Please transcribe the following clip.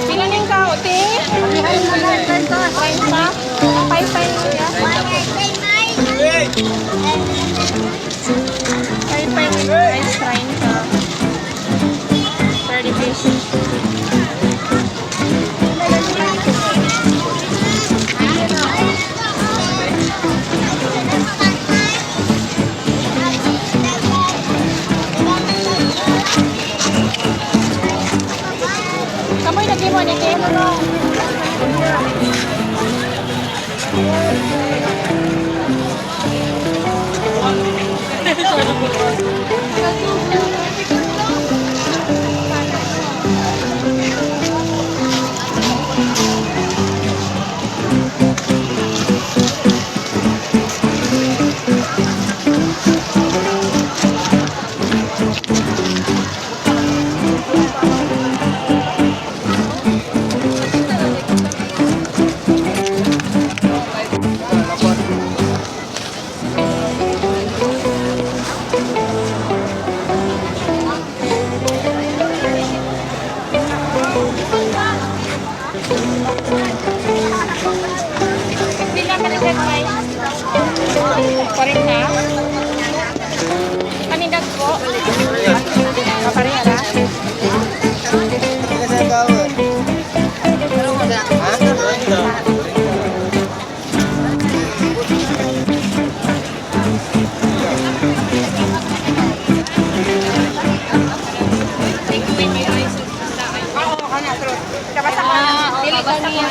Pila ning kao, te? 30. Pay-pay niya. Pay-pay ni guys, 30. 30 fish. Kamoy lagi mo ni te. Pila ka ni bay? 40. Kanindag po. Kapareha ra. Oo, kana true. Kabasa ka. Dili ka niya.